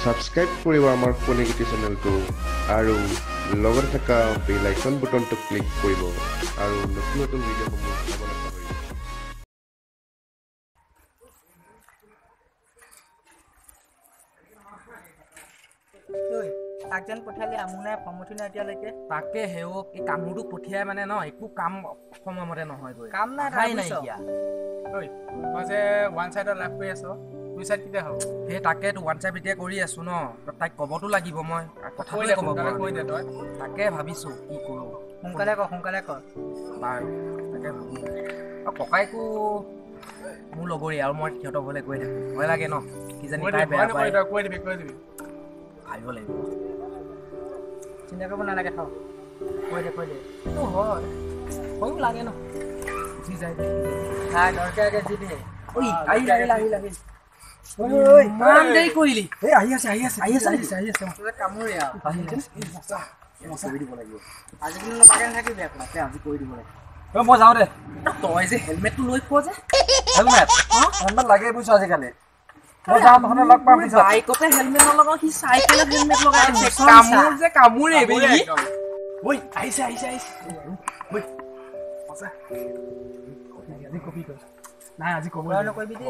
Subscribe কৰিব আমাৰ ফণিগুটি চেনেলটো আৰু লগতে থকা বেল আইকন বুটনটো ক্লিক কৰিব আৰু নতুন নতুন ভিডিঅ'সমূহ চাব নাপাহৰিব। তাক যেন পঠিয়ালি আমো নাই ফমুঠি নাই এতিয়ালৈকে। তাকে হেও এই কামোৰটো পঠিয়াই মানে ন একো কাম সময়মতে নহয়গৈ, কাম নাই নাই নাইকিয়া। ঐ মই যে ওৱান চাইডত লাভ কৰি আছো, দুই চাইড কেতিয়া হ'ব? সেই তাকেতো ওৱান চাইড এতিয়া কৰি আছো ন, তাইক ক'বতো লাগিব, মই কথাটোৱে ক'ব কৈ দে তই। তাকে ভাবিছো কি কৰোঁ। সোনকালে কৰ, সোনকালে কৰ। বাৰু তাকে ভাবোঁ। আৰু ককাইকো মোৰ লগৰীয়া আৰু মই সিহঁতৰ ঘৰলৈ গৈ থাকোঁ, ভয় লাগে ন, কিজানি তাই বেয়া পায়। কৈ দিবি, কৈ দিবি। ভাবিব লাগিব, চিন্তা কৰিব নালাগে, থাক। কৈ দে, কৈ দে। সেইটো হয়, ভয়ো লাগে ন, গুচি যায়। নাই দৰকাৰ যি দে। ঐ আহিল আহিল আহিল আহিল। ইমান দেৰি কৰিলি? এই আহি আছে, আহি আছে, আহি আছে নেকি? আহি আছে। কামোৰে আৰু কৰি দিব লাগিব আজি, কিন্তু নকৰাকৈ নাথাকিবি আকৌ। তাকে আজি কৰি দিব লাগিব। মই যাওঁ দে। তই যে হেলমেটটো লৈ পোৱা যে। হেলমেট হেলমেট লাগে বুজিছ আজিকালি। মই যাওঁ, তহঁতে লগ পাম পিছত। বাইকতে হেলমেট নলগাওঁ, সি চাইকেলত হেলমেট লগাই আছে। কামোৰ যে কামোৰে। ঐ আহিছে আহিছে আহিছে। ঐ মজা। আজি কবি তই। নাই আজি ক'ব নকৰিবি দেই,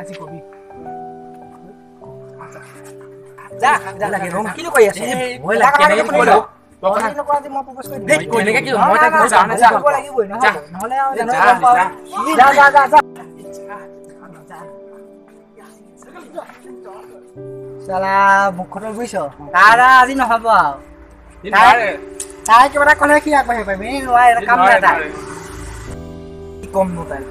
আজি কবি। যা যা, কিনো কৰি আছ? ভয় লাগে, কেনেকে কৈ দিওঁ? চালা মুখত বুজিছ, তাৰ আজি নহ'ব আৰু। তাই কিবা এটা ক'লে সি আগবাঢ়িব পাৰিবি, নোৱাৰে, কাম নাই তাই। কি কম নো তাই?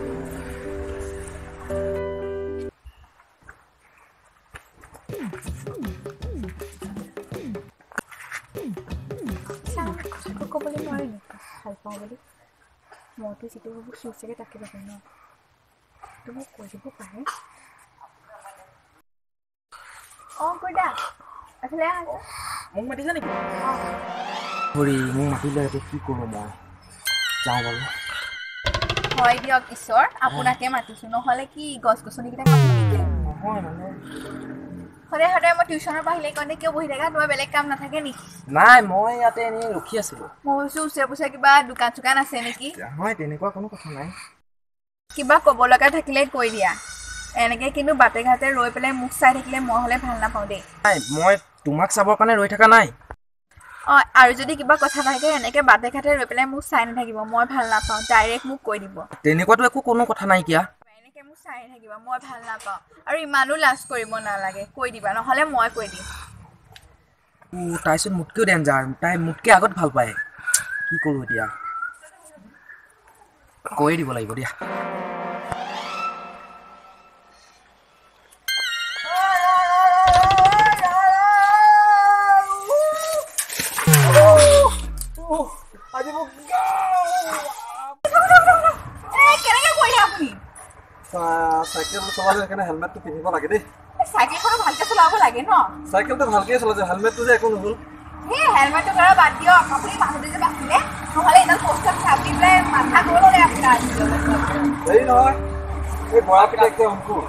কথাটো ক'বলৈ নোৱাৰিলোঁ ভাল পাওঁ বুলি। মইতো যিটো ভাবোঁ সি চাগে তাকে ভাবে ন, তো মোক কৈ দিব পাৰে। অঁ কৈদা, এইফালে আহা। মোক মাতিছে নেকি? হৰি, মোক মাতিলে, এতিয়া কি কৰোঁ মই? যাওঁ বাৰু। হয় দিয়ক ঈশ্বৰ, আপোনাকে মাতিছোঁ, নহ'লে কি গছ গছনিকেইটা কাটি নেকি? নহয় মানে সদায় সদায় মই টিউশ্যনৰ পৰা আহিলে কাৰণে কিয় বহি থাকা? তোমাৰ বেলেগ কাম নাথাকে নেকি? নাই, মই ইয়াতে এনেই ৰখি আছিলোঁ। মই ভাবিছোঁ ওচৰে পুচৰে কিবা দোকান চোকান আছে নেকি। নহয়, তেনেকুৱা কোনো কথা নাই। কিবা ক'ব লগা থাকিলে কৈ দিয়া, এনেকে কিন্তু বাটে ঘাটে ৰৈ পেলাই মোক চাই থাকিলে মই হ'লে ভাল নাপাওঁ দেই। নাই, মই তোমাক চাবৰ কাৰণে ৰৈ থকা নাই। অঁ, আৰু যদি কিবা কথা থাকে এনেকে বাটে ঘাটে ৰৈ পেলাই মোক চাই নাথাকিব, মই ভাল নাপাওঁ। ডাইৰেক্ট মোক কৈ দিব। তেনেকুৱাতো একো কোনো কথা নাইকিয়া। এনেকে মোক চাই নাথাকিব, মই ভাল নাপাওঁ। আৰু ইমানো লাজ কৰিব নালাগে, কৈ দিবা, নহ'লে মই কৈ দিম। তাইচোন মোতকৈও ডেঞ্জাৰ, তাই মোতকৈ আগত ভাল পায়। কি কৰোঁ এতিয়া? কৈয়ে দিব লাগিব দিয়া। কেনেকে কৰিলে আপুনি? চাইকেল চলালে সেইকাৰণে হেলমেটটো পিন্ধিব লাগে দেই। চাইকেলখনো ভালকে চলাব লাগে ন? চাইকেলটো ভালকে চলাইছে, হেলমেটটো যে একো নহ'ল। সেই হেলমেটটো কৰা বাদ দিয়ক, আপুনি মানুহটো যে বাচিলে, নহ'লে এডাল পোষ্টত চাপি পেলাই মাথা গ'ল হ'লে আপোনাৰ। হেৰি নহয়, এই বৰা পিতেক যে অংকুৰ,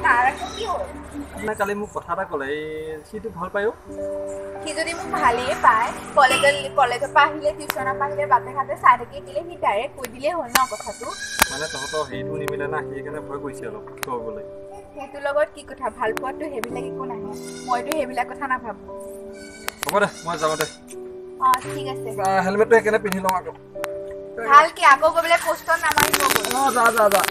তাৰ আকৌ কি হ'ল? আপোনাৰ কালি মোক কথা এটা ক'লে, এই সিটো ভাল পায়ো। সি যদি মোক ভালেই পায়, কলেজৰ পৰা আহিলে টিউশ্যনৰ পৰা আহিলে বাটে ঘাটে চাই থাকি দিলে সি ডাইৰেক্ট কৈ দিলেই হ'ল ন কথাটো। মানে তহঁতৰ হেৰিটো নিমিলে না, সেইকাৰণে ভয় কৰিছে অলপ ক'বলৈ। সেইটোৰ লগত কি কথা, ভাল পোৱাতো সেইবিলাক একো নাহে, মইতো সেইবিলাক কথা নাভাবোঁ। হ'ব দে, মই যাওঁ দে। অঁ ঠিক আছে। হেলমেটটো সেইকাৰণে পিন্ধি লওঁ আকৌ। ভালকে আকৌ গৈ পেলাই পোষ্টত নামাৰিব। অঁ যা যা যা।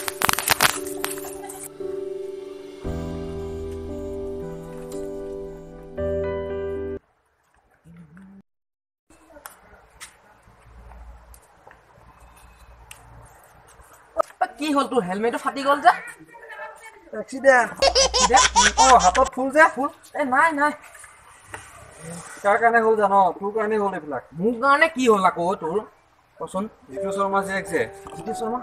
কি হ'ল, তোৰ হেলমেটটো ফাটি গ'ল যে? এক্সিডেণ্ট। অঁ হাতত ফুল যে, ফুল? এই নাই নাই। কাৰ কাৰণে হ'ল জান? তোৰ কাৰণে হ'ল এইবিলাক। মোৰ কাৰণে কি হ'ল আকৌ তোৰ? কচোন। জিতু শৰ্মা জীয়েক যে। জিতু শৰ্মা?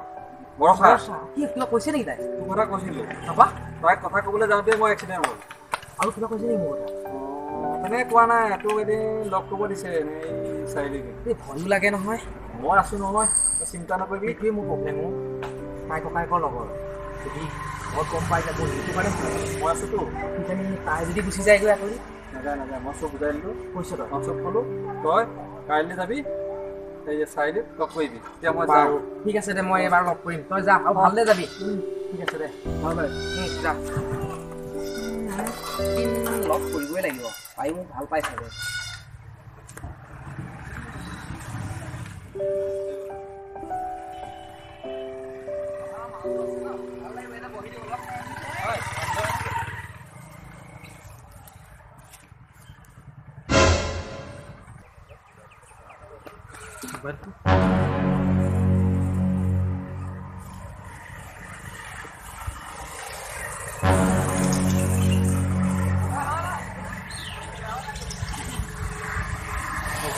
বৰষা। কি কিবা কৈছে নেকি তাই? তোৰ কথা কৈছিলোঁ। তাৰপা? তাইক কথা ক'বলৈ যাওঁতে মই এক্সিডেণ্ট হ'ল। আৰু কিবা কৈছে নেকি মোৰ কথা? তেনেকৈ কোৱা নাই, তোক এদিন লগ কৰিব দিছে এনেই চাৰিআলিত। এই ভয়ো লাগে নহয়। মই আছোঁ নহয়, তই চিন্তা নকৰিবি। সেইটোৱে মোৰ প্ৰব্লেম। তাই ককায়েকৰ লগৰ, যদি ঘৰত গম পাই যাব, সেইটো কাৰণে মই আছোতো। কিজানি তাই যদি গুচি যায়গৈ আঁতৰি। নাযায় নাযায়, মই চব বুজাই দিলোঁ। কৈছ তই? মই চব ক'লোঁ, তই কাইলৈ যাবি, এই চাৰিআলিত লগ কৰিবি। এতিয়া মই যাওঁ। ঠিক আছে দে, মই এবাৰ লগ কৰিম, তই যা আৰু ভালদে যাবি। ঠিক আছে দে, বাই বাই। যা। লগ কৰিবই লাগিব, তাই মোক ভাল পাই চাগে।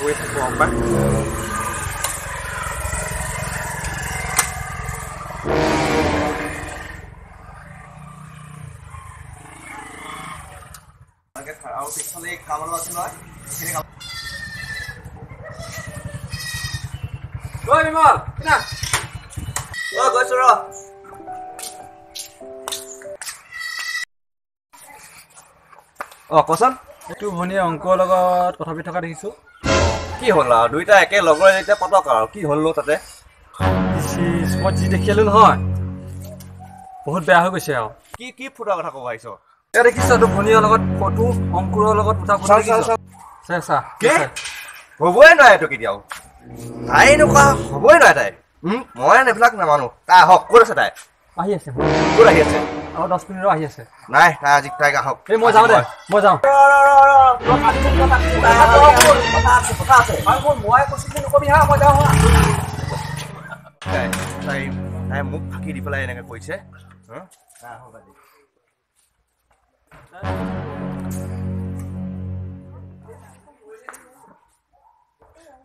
গৈ থাকোঁ অকণমান। আৰু পিছফালে কাম অলপ আছে নহয়, সেইখিনি কাম। ঐ বিমল, কিনা? অ গৈছো ৰ। অ কচোন। তোৰ ভনীয়ে অংকুৰৰ লগত কথা পাতি থকা দেখিছোঁ। কি হ'ল আৰু, দুইটা একে লগৰ যেতিয়া পাতক আৰু, কি হ'ল নো তাতে? মই যি দেখিলোঁ নহয়, বহুত বেয়া হৈ গৈছে আৰু। কি কি ফুটা কথা ক'ব আহিছ? এয়া দেখিছ তোৰ ভনীৰ লগত ফটো, অংকুৰৰ লগত উঠা ফটো দেখিছ? চা চা। কি হ'বই নোৱাৰে এইটো কেতিয়াও, তাই এনেকুৱা হ'বই নোৱাৰে তাই। মই এইবিলাক নামানো। তাই আহক, ক'ত আছে তাই? আহি আছে। ক'ত আহি আছে? আৰু 10 মিনিটৰ আহি আছে। নাই তাই আজি, তাইক আহক। এই মই যাওঁ দে, মই যাওঁ। তাই তাই মোক ফাঁকি দি পেলাই এনেকৈ কৰিছে। তাই আহক আজি।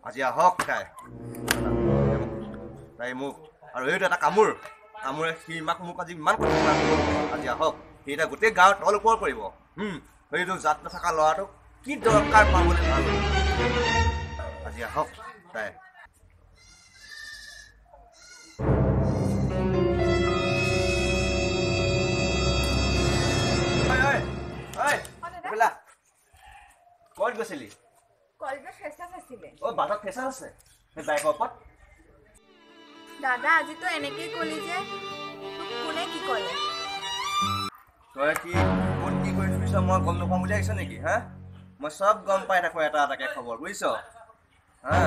আজি আহক তাই। তাই মোক আৰু এইটো এটা কামোৰ, কামোৰে সি মোক আজি ইমান কথা, আজি আহক সি এতিয়া গোটেই গাঁৱৰ তল ওপৰ কৰিব। সেইটো জাত নথকা ল'ৰাটোক কি দৰকাৰ পাবলৈ ভাল। আজি আহক তাই। ক'ত গৈছিলি? কলেজত ফ্ৰেচাৰ্ছ আছিলে। অ বাটত ফ্ৰেচাৰ্ছ আছে সেই বাইকৰ ওপৰত? দাদা আজিতো এনেকেই ক'লি যে, তোক কোনে কি ক'লে? তই কি ক'ত কি কৰি ফুৰিছ মই গম নাপাওঁ বুলি আহিছ নেকি? হা, মই চব গম পাই থাকোঁ এটা এটাকে খবৰ, বুজিছ? হা,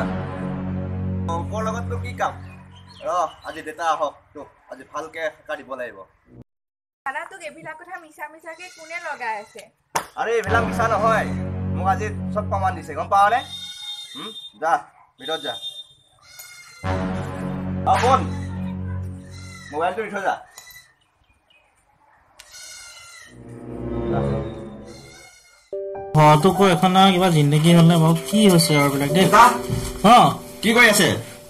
অংকৰ লগত তোৰ কি কাম? ৰ আজি দেউতা আহক, তোক আজি ভালকে শিকা দিব লাগিব। দাদা তোক এইবিলাক কথা মিছা মিছাকে কোনে লগাই আছে? আৰে এইবিলাক মিছা নহয়, মোক আজি চব প্ৰমাণ দিছে, গম পাৱনে? যা ভিতৰত যা। অ শুন, মোবাইলটো দি থৈ যা। ঘৰতো কৈ এখন আৰু কিবা জিন্দগী হ'লে বাৰু কি হৈছে আৰু এইবিলাক দেই। অ কি কৰি আছে?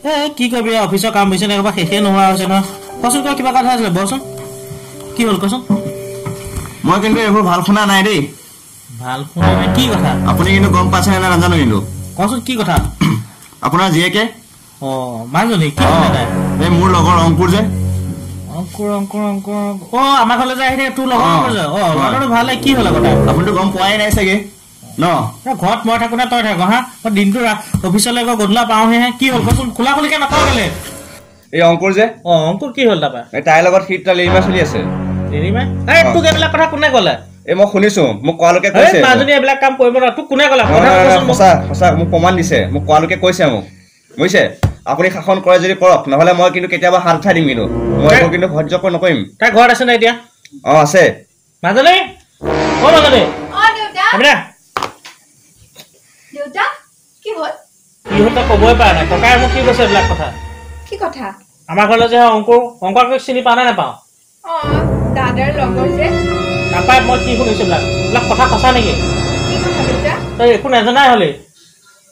এ কি কৰিবি, অফিচৰ কাম হৈছে নে একেবাৰে শেষেই নোহোৱা হৈছে নহয়। কচোন তই কিবা কথা আছিলে, বহচোন। কি হ'ল কচোন? মই কিন্তু এইবোৰ ভাল শুনা নাই দেই। ভাল শুনা নাই? কি কথা? আপুনি কিন্তু গম পাইছে নে নাজানো কিন্তু। কচোন কি কথা? আপোনাৰ জীয়েকে? অ মাজনী, কি কথা তাই? এই মোৰ লগৰ অংকুৰ যে। অংকুৰ অংকুৰ অংকুৰ, অ আমাৰ ঘৰলৈ যে আহি থাকে তোৰ লগৰ অংকুৰ যে? অ ল'ৰাটো ভালে, কি হ'ল আকৌ তাই? আপুনিতো গম পোৱাই নাই চাগে ন? ঘৰত মই থাকো নে তই থাক? হা, মই দিনটো অফিচলৈ গৈ গধূলা পাওঁহে। কি হ'ল কচোন, খোলা খুলিকে নকওঁ কেলে? এই অংকুৰ যে? অ অংকুৰ কি হ'ল তাৰপা? তাইৰ লগত সি লিৰিমা চলি আছে। লিৰিমা? এই তোক এইবিলাক কথা কোনে ক'লে? এই মই শুনিছো, মোক কোৱালোকে কৈছে। মাজনী এইবিলাক কাম কৰিব নোৱাৰে, তোক কোনে ক'লে? সঁচা সঁচা, মোক প্ৰমাণ দিছে, মোক কোৱালোকে কৈছে মোক, বুজিছে? আপুনি শাসন কৰে যদি কৰক, নহ'লে মই কিন্তু কেতিয়াবা হাত উঠাই দিম কিন্তু। মই এইবোৰ কিন্তু সহ্য নকৰিম। তাই ঘৰত আছে নে এতিয়া? অ আছে। মাজনী, অ মাজনী। অ দেউতা। দেউতা কি হ'ল? কি হ'ল তই ক'বই পৰা নাই। ককাই মোক কি কৈছে এইবিলাক কথা? কি কথা? আমাৰ ঘৰলৈ যে অংকুৰ, অংকুৰক চিনি পাওঁ নে নাপাওঁ? অ দাদাৰ লগৰ যে। নাপায়। মই কি শুনিছো এইবিলাক, এইবিলাক কথা সঁচা নেকি? কি কথা দেউতা? তই একো নাজানাই হ'লি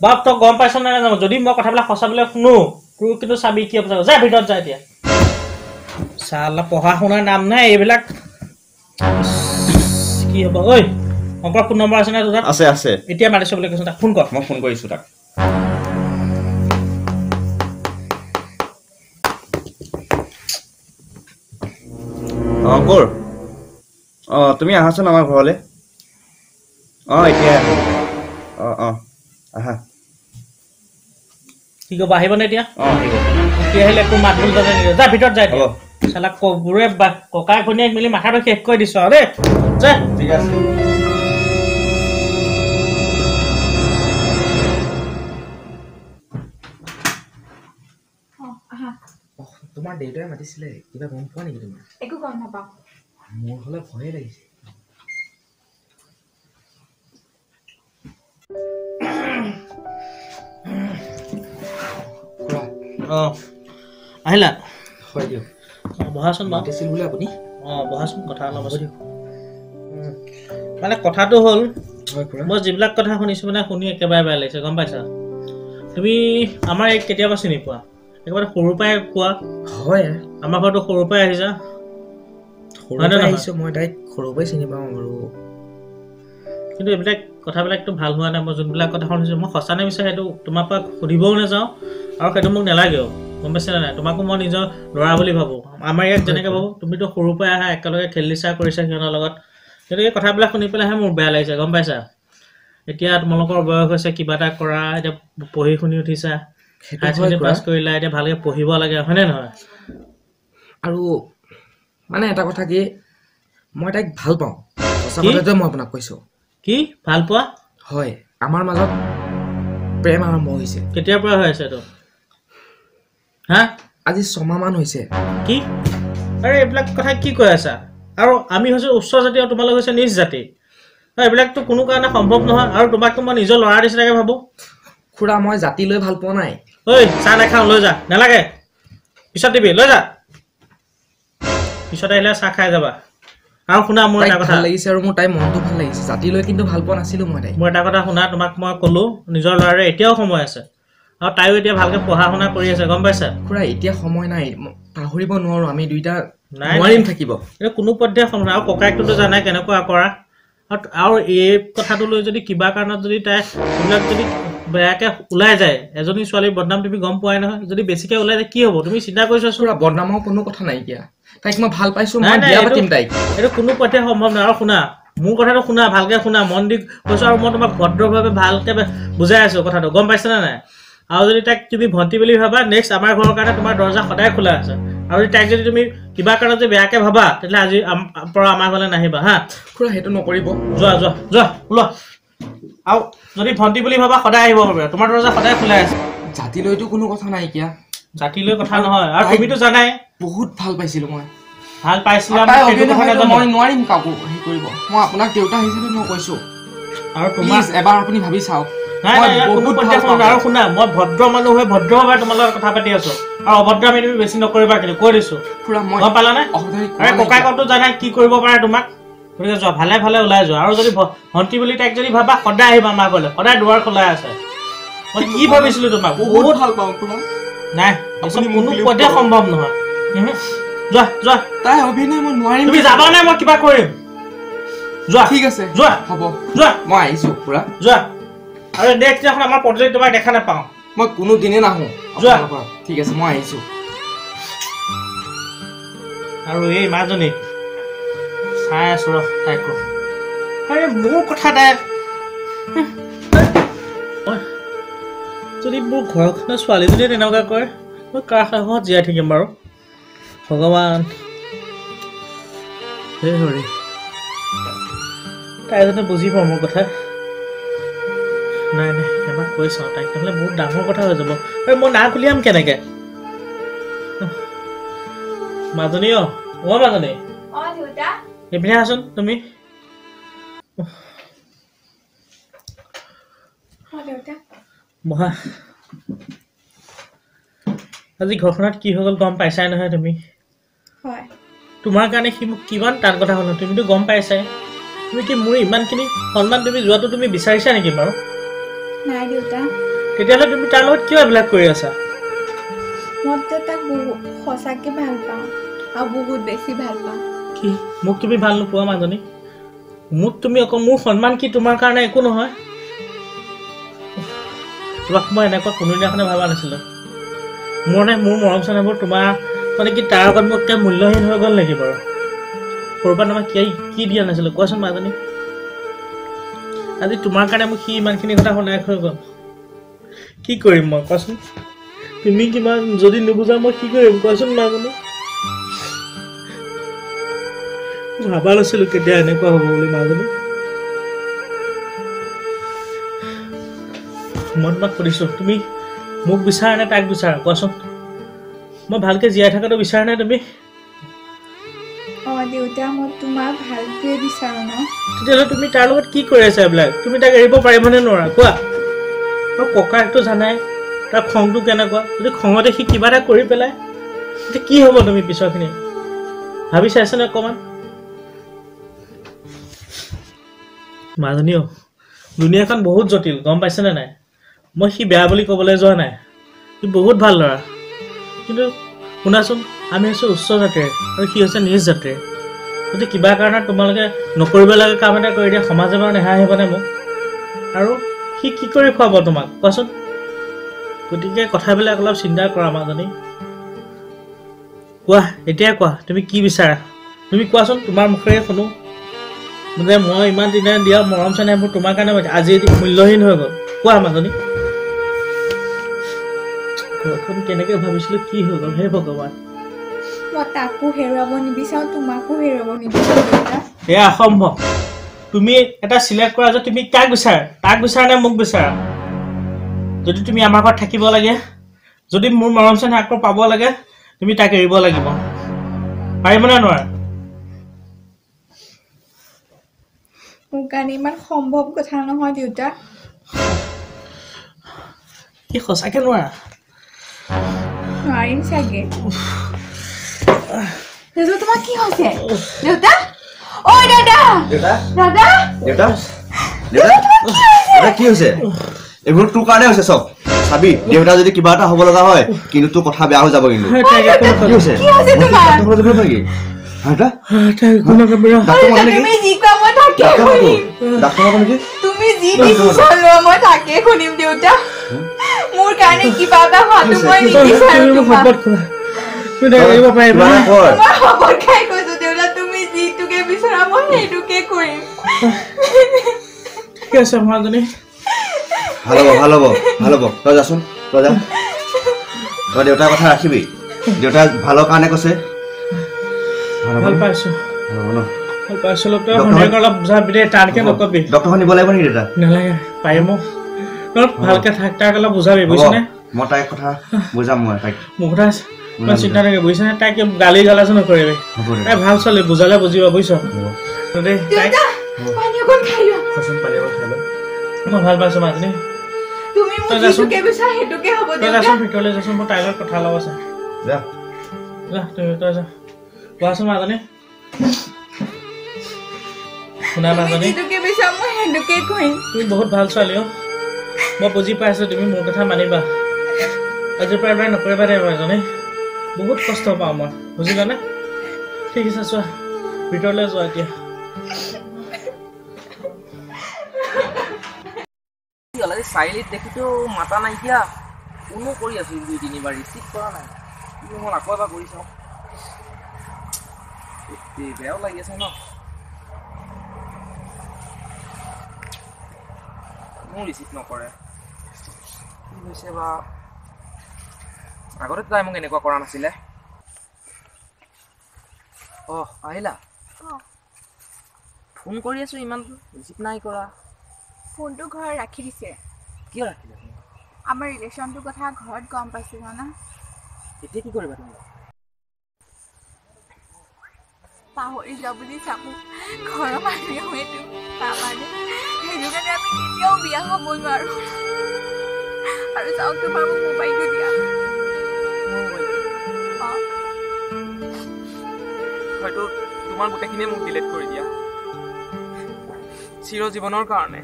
বাপ, তই গম পাইছ নে নাজানো? যদি মই কথাবিলাক সঁচা বুলি শুনো, তোৰ কিন্তু চাবি কি অৱস্থা। যা ভিতৰত যা এতিয়া। চালা পঢ়া শুনাৰ নাম নাই এইবিলাক, কি হ'ব ঐ? অংকৰ ফোন নম্বৰ আছে নে তোৰ তাত? আছে আছে। এতিয়া মাতিছো বুলি কৈছো, তাক ফোন কৰ। মই ফোন কৰিছো তাক। অংকুৰ, অঁ, তুমি আহাচোন আমাৰ ঘৰলৈ। অঁ, এতিয়া অঁ অঁ আহা। কি ক'ব, আহিবনে এতিয়া? অঁ, আহিব। এতিয়া আহিলে একো মাত বোল যাতে নিদিয়ে, যা ভিতৰত যায়। চালা কবোৰে ককাই ভনীয়েক মিলি মাথাটো শেষ কৰি দিছ আৰু দেই, যা। ঠিক আছে। তোমাৰ দেউতাই মাতিছিলে, কিবা গম পোৱা নেকি তুমি? একো গম নাপাওঁ। মোৰ হ'লে ভয়ে লাগিছে। অঁ, আহিলা? হয় দিয়ক। অঁ, বহাচোন বাৰু। মাতিছিল বোলে আপুনি? অঁ, বহাচোন, কথা অলপ আছে। মানে কথাটো হ'ল, মই যিবিলাক কথা শুনিছোঁ মানে শুনি একেবাৰে বেয়া লাগিছে, গম পাইছা? তুমি আমাৰ এই কেতিয়াবা চিনি পোৱা? একেবাৰে সৰুৰ পৰাই পোৱা? হয়, আমাৰ ঘৰতো সৰুৰ পৰাই আহিছা। সৰুৰ পৰাই আহিছোঁ মই, তাইক সৰুৰ পৰাই চিনি পাওঁ আৰু। কিন্তু এইবিলাক কথাবিলাকতো ভাল হোৱা নাই। মই যোনবিলাক কথা শুনিছোঁ, মই সঁচা নে মিছা সেইটো তোমাৰ পৰা সুধিবও নাযাওঁ আৰু সেইটো মোক নালাগেও, গম পাইছা নাই? তোমাকো মই নিজৰ ল'ৰা বুলি ভাবোঁ, আমাৰ ইয়াত যেনেকৈ ভাবোঁ। তুমিতো সৰুৰ পৰাই আহা, একেলগে খেলিছা কৰিছা সিহঁতৰ লগত। কিন্তু এই কথাবিলাক শুনি পেলাইহে মোৰ বেয়া লাগিছে, গম পাইছা? এতিয়া তোমালোকৰ বয়স হৈছে, কিবা এটা কৰা, এতিয়া পঢ়ি শুনি উঠিছা, হায়াৰ ছেকেণ্ডেৰী পাছ কৰিলা, এতিয়া ভালকৈ পঢ়িব লাগে, হয়নে নহয়? আৰু মানে এটা কথা কি, মই তাইক ভাল পাওঁ। সঁচা কথাটোৱে মই আপোনাক কৈছোঁ। কি ভাল পোৱা? হয়, আমাৰ মাজত প্ৰেম আৰম্ভ হৈছে। কেতিয়াৰ পৰা হৈ আছে এইটো? হা, আজি 6 মাহমান হৈছে। কি? আৰে এইবিলাক কথা কি কৈ আছা? আৰু আমি হৈছোঁ উচ্চ জাতি আৰু তোমালোক হৈছে নিচ জাতি, এইবিলাকতো কোনো কাৰণে সম্ভৱ নহয়। আৰু তোমাকতো মই নিজৰ ল'ৰা নিচিনাকৈ ভাবোঁ। খুৰা, মই জাতি লৈ ভাল পোৱা নাই। ঐ, চাহ নাখাওঁ, লৈ যা। নালাগে, পিছত দিবি, লৈ যা। পিছত আহিলে চাহ খাই যাবা। আৰু শুনা, মোৰ এটা কথা ভাল লাগিছে আৰু মোৰ তাইৰ মনটো ভাল লাগিছে। জাতি লৈ কিন্তু ভাল পোৱা নাছিলোঁ মই তাইক। মোৰ এটা কথা শুনা, তোমাক মই ক'লো নিজৰ ল'ৰাৰে এতিয়াও সময় আছে, আৰু তাইও এতিয়া ভালকৈ পঢ়া শুনা কৰি আছে, গম পাইছা? খুৰা, এতিয়া সময় নাই, পাহৰিব নোৱাৰোঁ, আমি দুইটা নোৱাৰিম থাকিব। এইটো কোনো পধ্যে সময় নাই। আৰু ককায়েকটোতো জানাই কেনেকুৱা কৰা। আৰু এই কথাটো লৈ যদি কিবা কাৰণত যদি তাই এইবিলাক যদি বেয়াকৈ ওলাই যায়, এজনী ছোৱালীৰ বদনাম তুমি গম পোৱাই নহয়, যদি বেছিকৈ ওলাই যায় কি হ'ব তুমি চিন্তা কৰিছাচোন? খুৰা, বদনামৰ কোনো কথা নাইকিয়া, তাইক মই ভাল পাইছোঁ, মই বিয়া পাতিম তাইক। এইটো কোনো পধ্যে সম্ভৱ নহয়। আৰু শুনা, মোৰ কথাটো শুনা, ভালকৈ শুনা, মন দি কৈছোঁ। আৰু মই তোমাক ভদ্ৰভাৱে ভালকৈ বুজাই আছোঁ কথাটো, গম পাইছানে নাই? আৰু যদি তাইক তুমি ভণ্টি বুলি ভাবা, নেক্সট আমাৰ ঘৰৰ কাৰণে তোমাৰ দৰ্জা সদায় খোলা আছে। আৰু যদি তাইক যদি তুমি কিবা কাৰণত যদি বেয়াকৈ ভাবা, তেতিয়াহ'লে আজি পৰা আমাৰ ঘৰলৈ নাহিবা। হা খুৰা, সেইটো নকৰিব। যোৱা যোৱা যোৱা, ওলোৱা। আৰু যদি ভণ্টি বুলি ভাবা, সদায় আহিব পাৰিবা, তোমাৰ দৰ্জা সদায় খোলাই আছে। জাতিলৈতো কোনো কথা নাইকিয়া। জাতিলৈ কথা নহয়, আৰু তুমিতো জানাই বহুত ভাল পাইছিলোঁ মই। ভাল পাইছিলা, মই নোৱাৰিম কাকো হেৰি কৰিব। মই আপোনাক দেউতা হিচাপে মই কৈছোঁ। আৰু তোমাৰ এবাৰ আপুনি ভাবি চাওক। নাই নাই, কোনো পধ্যে আৰু শুনা, মই ভদ্ৰ মানুহ হৈ ভদ্ৰভাৱে তোমাৰ লগত কথা পাতি আছো। আৰু অভদ্ৰামি তুমি বেছি নকৰিবা কিন্তু, কৈ দিছো। গম পালানে? আৰে ককায়েকতো জানাই কি কৰিব পাৰে তোমাক। গতিকে যোৱা, ভালে ভালে ওলাই যোৱা। আৰু যদি ভণ্টি বুলি তাইক যদি ভাবা, সদায় আহিবা আমাৰ ঘৰলৈ, সদায় দুৱাৰ খোলাই আছে। মই কি ভাবিছিলো তোমাক, বহুত ভাল পাওঁ খুৰা। নাই, কোনো পধ্যে সম্ভৱ নহয়। যোৱা যোৱা। তাই অভিনয় মই নোৱাৰিম। তুমি যাবা নাই, মই কিবা কৰিম। যোৱা। ঠিক আছে, যোৱা। হ'ব, যোৱা, মই আহিছো খুৰা। যোৱা। আৰু নেক্সট দিনাখন আমাৰ পদূলিত তোমাক দেখা নাপাওঁ। মই কোনো দিনে নাহোঁ। যোৱা। ঠিক আছে, মই আহিছো। আৰু এই মাজনী চাই আছো ৰ তাইকো। আৰে মোৰ কথা তাই, যদি মোৰ ঘৰখনৰ ছোৱালীজনীয়ে তেনেকুৱা কৰে, মই কাৰ সাহসত জীয়াই থাকিম বাৰু? ভগৱান, হে হৰি, তাই যাতে বুজি পাওঁ মোৰ কথা। নাই নাই, এবাৰ কৈ চাওঁ তাইক, নহ'লে বহুত ডাঙৰ কথা হৈ যাব। আৰু মই নাক উলিয়াম কেনেকে? মাজনী, অ অ মাজনী, এইপিনে আহাচোন তুমি। বহা। আজি ঘৰখনত কি হৈ গ'ল গম পাইছাই নহয় তুমি? তোমাৰ কাৰণে সি মোক কিমান টান কথা হ'ল, তুমিতো গম পাইছাই। তুমি কি মোৰ ইমানখিনি সন্মান তুমি যোৱাটো তুমি বিচাৰিছা নেকি বাৰু? নাই দেউতা। তেতিয়াহ'লে তুমি তাৰ লগত কিয় এইবিলাক কৰি আছা? মই তাক বহুত সঁচাকে ভাল পাওঁ, আৰু বহুত বেছি ভাল পাওঁ। কি মোক তুমি ভাল নোপোৱা মাজনী? মোক তুমি অকল মোৰ সন্মান কি তোমাৰ কাৰণে একো নহয়? তোমাক মই এনেকুৱা কোনোদিনাখনে ভবা নাছিলোঁ। মোৰ মানে মোৰ মৰম চেনেহবোৰ তোমাৰ মানে কি তাৰ আগত মোক এতিয়া মূল্যহীন হৈ গ'ল নেকি বাৰু? সৰুৰ পৰা তোমাক কি দিয়া নাছিলোঁ কোৱাচোন মাজনী? আজি তোমাৰ কাৰণে মোক সি ইমানখিনি কথা শুনাই হৈ গ'ল। কি কৰিম মই কোৱাচোন? তুমি কিমান যদি নুবুজা মই কি কৰিম কোৱাচোন মাজনী? ভাবা নাছিলোঁ কেতিয়া এনেকুৱা হ'ব বুলি মাজনী। মই তোমাক সুধিছোঁ, তুমি মোক বিচাৰা নে তাক বিচাৰা কোৱাচোন? মই ভালকৈ জীয়াই থকাটো বিচাৰা নাই তুমি? অঁ দেউতা, মই তোমাৰ ভালটোৱে বিচাৰোঁ ন। তেতিয়াহ'লে তুমি তাৰ লগত কি কৰি আছা এইবিলাক? তুমি তাক এৰিব পাৰিবনে নোৱাৰা কোৱা? আৰু ককায়েকটো জানাই তাৰ খংটো কেনেকুৱা, যদি খঙতে সি কিবা এটা কৰি পেলাই তেতিয়া কি হ'ব? তুমি পিছৰখিনি ভাবি চাইছানে অকণমান? মাজনীও, দুনীয়াখন বহুত জটিল, গম পাইছেনে নাই? মই সি বেয়া বুলি ক'বলৈ যোৱা নাই, সি বহুত ভাল ল'ৰা। কিন্তু শুনাচোন, আমি হৈছোঁ উচ্চ জাতিৰ আৰু সি হৈছে নিজ জাতিৰ। যদি কিবা কাৰণত তোমালোকে নকৰিব লগা কাম এটা কৰি দিয়া, সমাজে বাৰু নেহাঁহিবনে মোক? আৰু সি কি কৰি খুৱাব তোমাক কোৱাচোন? গতিকে কথাবিলাক অলপ চিন্তা কৰা মাজনী। কোৱা, এতিয়া কোৱা, তুমি কি বিচাৰা? তুমি কোৱাচোন, তোমাৰ মুখেৰে শুনো যে মই ইমান দিনে দিয়া মৰম চেনেহবোৰ তোমাৰ কাৰণে আজি মূল্যহীন হৈ গ'ল। কোৱা মাজনী, ঘৰখন কেনেকে ভাবিছিলো কি হৈ গ'ল? হে ভগৱান, মই তাকো হেৰুৱাব নিবিচাৰো, তোমাকো হেৰুৱাব নিবিচাৰো। এয়া অসম্ভৱ। তুমি এটা চিলেক্ট কৰা যে তুমি কাক বিচাৰা, তাক বিচাৰা নে মোক বিচাৰা? যদি তুমি আমাৰ ঘৰত থাকিব লাগে, যদি মোৰ মৰম চেনেহ আকৌ পাব লাগে, তুমি তাক এৰিব লাগিব। পাৰিবনে নোৱাৰা? মোৰ কাৰণে ইমান সম্ভৱ কথা নহয় দেউতা। কি সঁচাকে নোৱাৰা? নোৱাৰিম চাগে। দেউতা, তোমাৰ কি হৈছে? দেউতা, ঐ দাদা, দেউতা, দাদা, দেউতা, দেউতা, দেউতা, কি হৈছে? এইবোৰ তোৰ কাৰণে হৈছে চব। চাবি, দেউতা যদি কিবা এটা হ'ব লগা হয় কিন্তু তোৰ কথা বেয়া হৈ যাব। কিন্তু কি হৈছে? কি হৈছে তোমাৰ? তুমি যি ডিচিশ্যন লোৱা মই তাকে শুনিম দেউতা। মোৰ কাৰণে কিবা এটা হোৱাটো মই নিবিচাৰো। তোমাৰ শপত খাই কৈছো দেউতা, তুমি যিটোকে বিচৰা মই সেইটোকে কৰিম। ঠিক আছে মাজনী, ভাল হ'ব, ভাল হ'ব, ভাল হ'ব। তই যাচোন, তই যা। তই দেউতাৰ কথা ৰাখিবি, দেউতাই ভালৰ কাৰণে কৈছে। ভাল পাইছো, ভাল পাইছো। অলপ বুজাবি দেই, টানকে নকবি। ডক্টৰখন নিব লাগিব নেকি দেউতা? নালাগে, পাৰিম। অলপ ভালকে থাক, তাক অলপ বুজাবি, বুজিছনে? মই তাইক কথা বুজাম, মই তাইক। মোৰ কথা ইমান চিন্তা নকৰিবি, বুজিছনে? তাইক গালি গালাজো নকৰিবি, তাই ভাল ছোৱালী, বুজালে বুজিব, বুজিছ দেই? মই ভাল পাইছো মাজনী। তই যাচোন ভিতৰলৈ যাচোন, মোৰ তাইৰ লগত কথা অলপ আছে। যা তুমি, তই যা। কোৱাচোন মাজনী, শুনা মাজনী, তুমি বহুত ভাল ছোৱালী অ', মই বুজি পাইছো, তুমি মোৰ কথা মানিবা। আজিৰ পৰা এবাৰ নকৰিবা দেই মাজনী, বহুত কষ্ট পাওঁ মই, বুজিলানে? ঠিক আছে, চোৱা ভিতৰলৈ যোৱা এতিয়া। চাৰিআলিত দেখিতো মাতা নাইকিয়া, ফোনো কৰি আছো 2 3বাৰ, ৰিচিভ কৰা নাই। মই আকৌ এবাৰ কৰি চাওঁ। বেয়াও লাগি আছে ন, ফোনো ৰিচিভ নকৰে। কি হৈছে বা? আগতে তাই মোক এনেকুৱা কৰা নাছিলে। অঁ আহিলা? ফোন কৰি আছো ইমান, ৰিচিভ নাই কৰা। ফোনটো ঘৰত ৰাখি দিছে। কিয় ৰাখিলে? আমাৰ ৰিলেশ্যনটোৰ কথা ঘৰত গম পাইছে জানা। এতিয়া কি কৰিবা তুমি? পাহৰি যোৱা বুলি চাবো, ঘৰৰ মানুহেও এইটো নামানে। সেইটো কাৰণে আমি কেতিয়াও বিয়া হ'ব নোৱাৰো। আৰু চাওক, তোমাৰ মোক মোবাইলটো দিয়া। হয়তো তোমাৰ গোটেইখিনিয়ে মোক ডিলিট কৰি দিয়া চিৰ জীৱনৰ কাৰণে।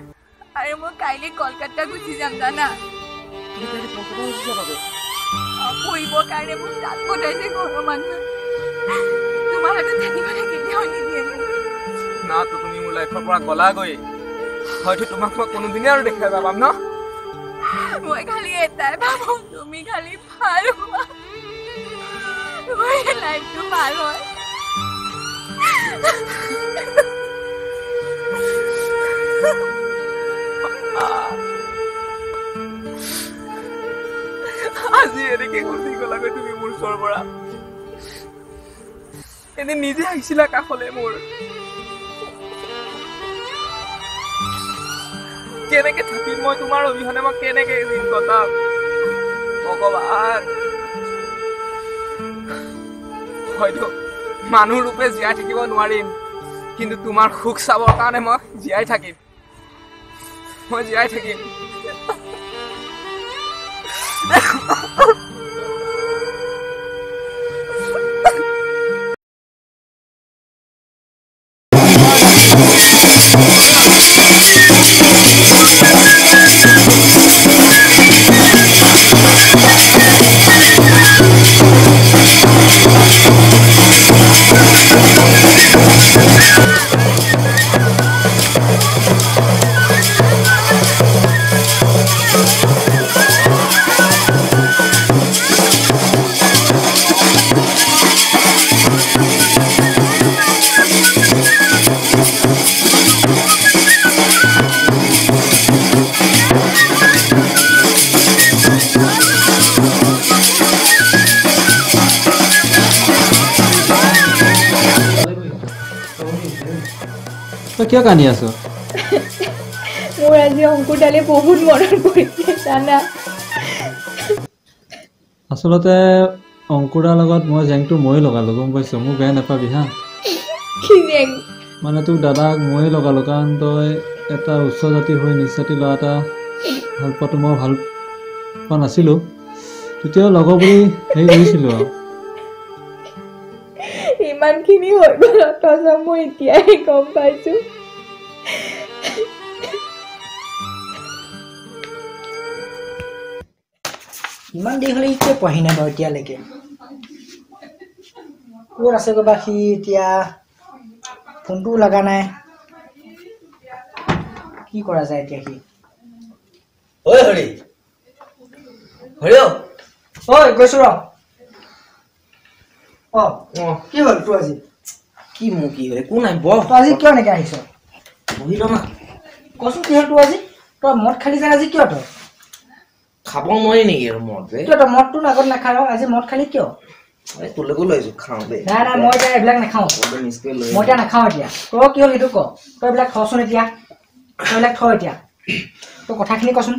আৰু মই কাইলৈ কলকাতা গুচি যাম জানা। তুমি কাইলৈ কলকাতা গুচি যাবা? পঢ়িবৰ কাৰণে মোক তাত পঠাইছে ঘৰৰ মানুহে। তোমাৰ হাতত থাকিবলৈ কেতিয়াও নিদিয়ে মোক। না তো তুমি মোৰ লাইফৰ পৰা গ'লাগৈ, হয়তো তোমাক মই কোনোদিনে আৰু দেখাই পাম ন। মই খালি এটাই ভাবো, তুমি খালি ভাল হোৱা, তোমাৰ লাইফটো ভাল হয়। আজি এনেকে গুচি গ'লাগৈ তুমি মোৰ ওচৰৰ পৰা। এনে নিজে আহিছিলা কাষলে মোৰ। কেনেকে থাকিম মই তোমাৰ অবিহনে? মই কেনেকে দিন কটাম ভগৱান? হয়তো মানুহ ৰূপে জীয়াই থাকিব নোৱাৰিম, কিন্তু তোমাৰ সুখ চাবৰ কাৰণে মই জীয়াই থাকিম, মই জীয়াই থাকিম। তই কিয় কান্দি আছ? মোৰ আজি অংকুৰ দালে বহুত মনত পৰিছে জানা। আচলতে অংকুৰাৰ লগত মই জেংটো ময়ে লগালো, গম পাইছ? মোক বেয়া নাপাবি হা। কি জেং? মানে তোক দাদাক ময়ে লগালো, কাৰণ তই এটা উচ্চ জাতি হৈ নিচ জাতি ল'ৰা এটা ভাল পোৱাটো মই ভাল পোৱা নাছিলোঁ, তেতিয়াও লগৰ বুলি হেৰি কৰিছিলোঁ আৰু। ইমানখিনি হৈ গ'ল অথচ মই এতিয়াহে গম পাইছো। ইমান দেৰি হ'লে কিয় পোৱাহি নাই বাৰু এতিয়ালৈকে? ক'ত আছে গৈ বা সি এতিয়া? ফোনটোও লগা নাই, কি কৰা যায় এতিয়া সি? ঐ হৰি, হৰি ঐ। ঐ গৈছো ৰ। অ কি হ'ল তোৰ আজি? কি মোৰ কি হ'ল? একো নাই বৰ। তই আজি কিয় এনেকে আহিছ? বহি ল না। কচোন কি হ'ল তোৰ আজি? তই মদ খালি যেন আজি কিয়? তই খাব নোৱাৰি নেকি আৰু মদ? কিয় তই মদটো আগত নাখাৱ, আজি মদ খালি কিয়? তোলৈকো লৈ আহিছো, খাওঁ দেই। নাই নাই, মই এতিয়া এইবিলাক নাখাওঁ, মই এতিয়া নাখাওঁ এতিয়া। তই কি হ'ল সেইটো ক। তই এইবিলাক থচোন এতিয়া, তই এইবিলাক থ এতিয়া। তই কথাখিনি কচোন।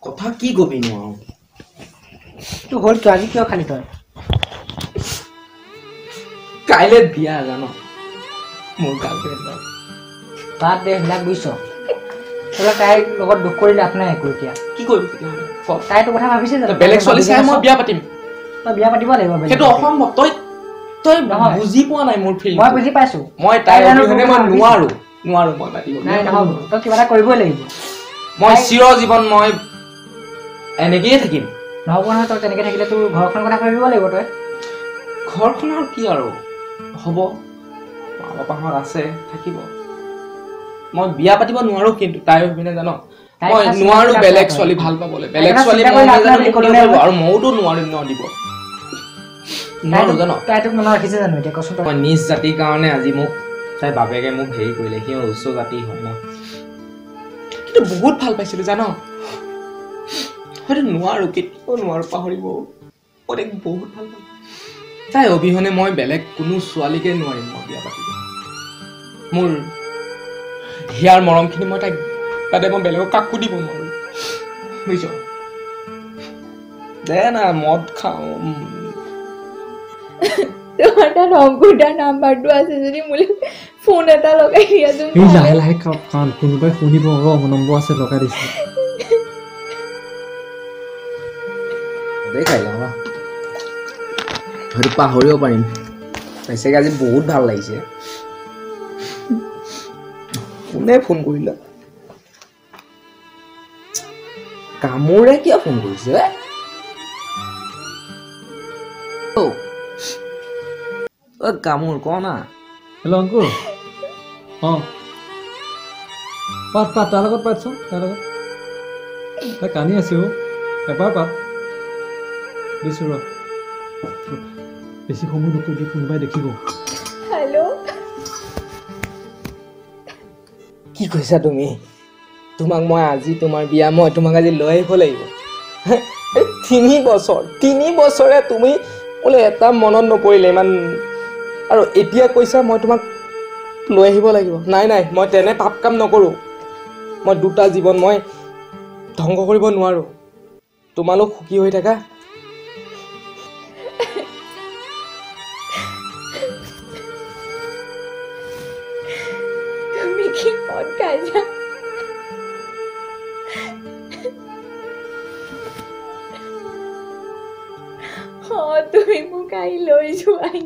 কথা কি কবি নো আৰু? তোৰ হ'ল কিয় আজি? কিয় খালি তই? কাইলৈ বিয়া জান মোৰ গাৰ্লফ্ৰেণ্ডৰ। বাদ দে সেইবিলাক বুজিছ, সেইবিলাক তাইৰ লগত দুখ কৰি লাভ নাই একো এতিয়া। কি কৰিম তেতিয়াহ'লে? তাই তোৰ কথা ভাবিছে জানো? বেলেগ ছোৱালী চাই মই বিয়া পাতিম। তই বিয়া পাতিব লাগিব। সেইটো অসম্ভৱ। তই তই বুজি পোৱা নাই মোৰ ফিল। মই বুজি পাইছো। মই তাইৰ অবিহনে মই নোৱাৰো, নোৱাৰো মই পাতিব। নাই নহ'ব, তই কিবা এটা কৰিবই লাগিব। মই চিৰ জীৱন মই এনেকেয়ে থাকিম। নহ'ব নহয়, তই তেনেকে থাকিলে তোৰ ঘৰখনৰ কথা ভাবিব লাগিব তই। ঘৰখনৰ কি আৰু হ'ব, মা পাপাহঁত আছে, থাকিব। মই বিয়া পাতিব নোৱাৰো, কিন্তু তাই অবিহনে জান মই নোৱাৰো বেলেগ ছোৱালী ভাল পাবলৈ। বেলেগ ছোৱালী আৰু ময়োতো নোৱাৰিম ন দিব, নোৱাৰো জান। তাই তোক মনত ৰাখিছে জানো এতিয়া কচোন? মই নিজ জাতিৰ কাৰণে আজি মোক তাই বাপেকে মোক হেৰি কৰিলে, সি উচ্চ জাতি হয় ন, কিন্তু বহুত ভাল পাইছিলো জান। হয়তো নোৱাৰো, কেতিয়াও নোৱাৰো পাহৰিব। মই তাইক বহুত ভাল পাওঁ। তাই অবিহনে মই বেলেগ কোনো ছোৱালীকে নোৱাৰিম মই বিয়া পাতিব। মোৰ হিয়াৰ মৰমখিনি মই তাইক তাতে মই বেলেগক কাকো দিব নোৱাৰো, বুজিছ? দে না মদ খাওঁ। তোমাৰ তাত অংকুৰ দাৰ নাম্বাৰটো আছে যদি মোলৈ ফোন এটা লগাই দিয়াচোন। লাহে লাহে কাণ, কোনোবাই শুনিব। ৰ নম্বৰ আছে, লগাই দিছো। দেই খাই লওঁ, হয়তো পাহৰিব পাৰিম। তাইছে আজি বহুত ভাল লাগিছে। কোনে ফোন কৰিলে? কামোৰে কিয় ফোন কৰিছে? কামোৰ ক না। হেল্ল' অংকুৰ। অঁ পাত পাত, তাৰ লগত পাতচোন, তাৰ লগত। তাই কান্দি আছে অ', এবাৰ পাত দিছোঁ ৰ। বেছি সময় নকৰিবি, কোনোবাই দেখিব। কি কৈছা তুমি? তোমাক মই আজি তোমাৰ বিয়া মই তোমাক আজি লৈ আহিব লাগিব। 3 বছৰে তুমি বোলে এটা মনত নপৰিলে ইমান, আৰু এতিয়া কৈছা মই তোমাক লৈ আহিব লাগিব। নাই নাই, মই তেনে পাপ কাম নকৰোঁ। মই দুটা জীৱন মই ধ্বংস কৰিব নোৱাৰোঁ। তোমালোক সুখী হৈ থাকা। তুমি কি মদ খাইছা? তুমি মোক আহি লৈ যোৱাহি।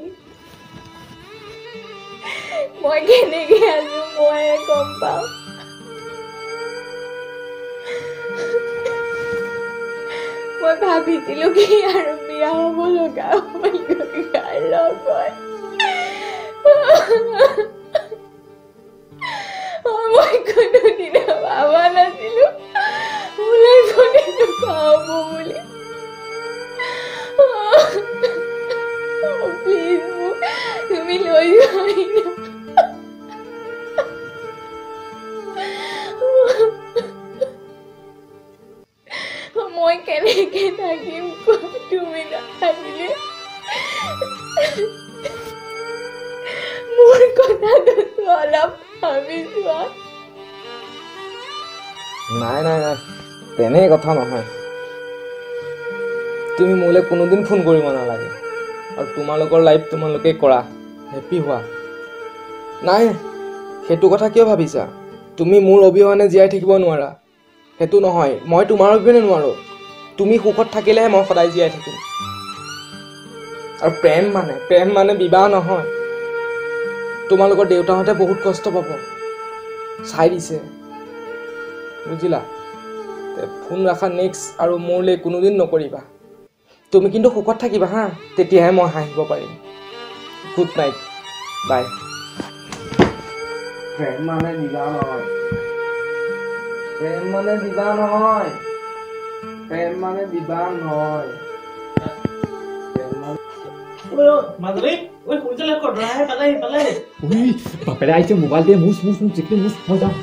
মই কেনেকে আছো মই গম পাওঁ। মই ভাবিছিলো কি আৰু বিয়া হ'ব লগা লগত। মই কোনোদিনা ভাবা নাছিলো মোৰ লাইফত এনেকুৱা হ'ব বুলি। প্লিজ মোক তুমি লৈ যোৱাহি না। মই কেনেকে থাকিম কোৱা তুমি নাথাকিলে? মোৰ কথাটো অলপ ভাবি চোৱা। নাই নাই নাই, তেনে কথা নহয়। তুমি মোলৈ কোনোদিন ফোন কৰিব নালাগে। আৰু তোমালোকৰ লাইফ তোমালোকে কৰা, হেপী হোৱা। নাই, সেইটো কথা কিয় ভাবিছা? তুমি মোৰ অবিহনে জীয়াই থাকিব নোৱাৰা, সেইটো নহয়। মই তোমাৰ অবিহনে নোৱাৰোঁ। তুমি সুখত থাকিলেহে মই সদায় জীয়াই থাকিম। আৰু প্ৰেম মানে বিবাহ নহয়। তোমালোকৰ দেউতাহঁতে বহুত কষ্ট পাব, চাই দিছে, বুজিলা? ফোন ৰাখা নেক্সট, আৰু মোলৈ কোনোদিন নকৰিবা। তুমি কিন্তু সুখত থাকিবা হা, তেতিয়াহে মই হাঁহিব পাৰিম। Good night, bye. প্ৰেম মানে বিবাহ নহয়। প্ৰেম মানে বিবাহ নহয়। প্ৰেম মানে বিবাহ নহয়। বাপেৰে আহিছে, মোবাইল দিয়ে মুচ মুচ মুচ যিখিনি মুচ, মই যাম।